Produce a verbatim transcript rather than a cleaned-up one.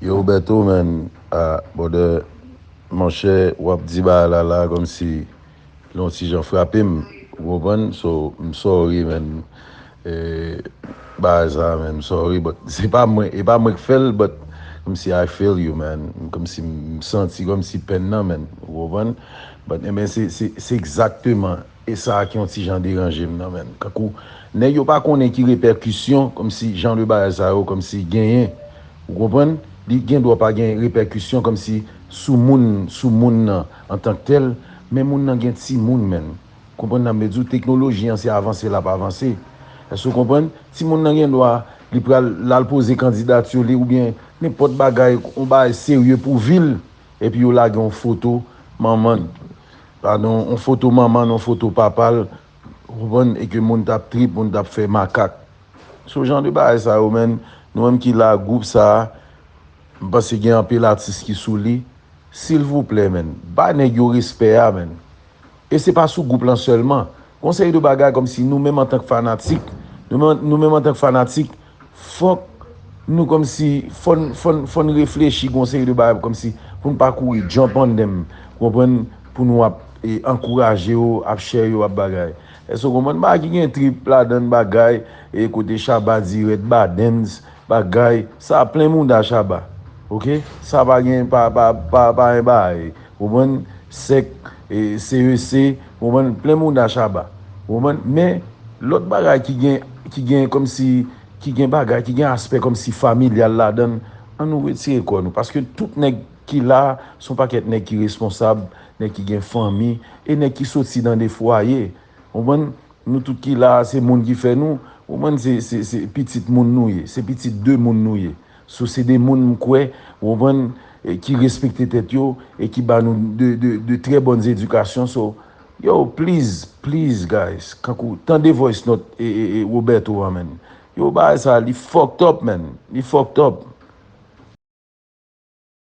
Yo, Berto, man, ah, brother, monchè, w ap di bagay la la kòmsi l yon ti jan frape m, ou konprann? So, m sorry, man. Eh, bagay sa, man, m sorry, but se pa mwen, e pa mwen k fè l, but kòmsi I feel you, man. Kòmsi m santi kòmsi pèn nan, man, ou konprann? But, eh ben, se, se, se egzakteman e sa ki yon ti jan deranje m nan, man. Kankou, nèg yo pa konnen ki repèkisyon, kòmsi jan de bagay sa yo, kòmsi genyen. Ou konprann? Li gen dwa pa gen repèkisyon, kòmsi sou moun, sou moun nan, antanktèl, men moun nan gen timoun, man. Konprann nan, m vle di w, teknoloji an se avanse l ap avanse. Èske w konprann? Timoun nan gen dwa, li pral, l al poze kandidati li, oubyen nenpòt bagay, yon bagay serye pou vi l, epi yo lage yon foto manman l, padon, yon foto manman l, yon foto papa l, ou konprann, e ke moun t ap trip, moun t ap fè makak. So, jan de bagay sa yo, man, nou menm ki la, gwoup sa a, m panse gen anpil atis ki sou li. Silvouplè, man, ba nèg yo respè a, man. E se pa sou gwoup lan sèlman. Gon seri de bagay kòmsi nou menm antank fanatik, nou menm, nou menm antank fanatik, fòk nou kòmsi, fò n, fò n, fò n reflechi gon seri de bagay kòmsi pou n pa kouri jump on them, konprann, pou nou ap, e, ankouraje yo, ap share yo, ap bagay. Èske w konprann? Bagay ki gen trip ladan l, bagay, e, kote Shabba di red badens, bagay, sa plen mouda Shabba. Oke? Sa pa gen, pa, pa, pa, pa en bagay. Ou konprann? Sèk, e, C E C, ou konprann? Plen mouda Shabba. Ou konprann? Men, lòt bagay ki gen, ki gen kòmsi, ki gen bagay, ki gen aspè kòmsi familyal ladan l, an nou retire kò nou. Paske tout nèg ki la, se yon pakèt nèg ki responsab, nèg ki gen fanmi, e nèg ki soti nan de fwaye. Ou konprann? Nou tout ki la a, se moun ki fè nou. Ou konprann? Se, se, se pitit moun nou ye. Se pitit de moun nou ye. So, se de moun, m kwè, ou konprann, e, ki respekte tèt yo e ki ba nou de, de, de trè bòn edikasyon. So, yo, please, please, guys, kankou, tande voice note, e, e, e, Roberto a, man. Yo, bagay sa, li fucked up, man. Li fucked up.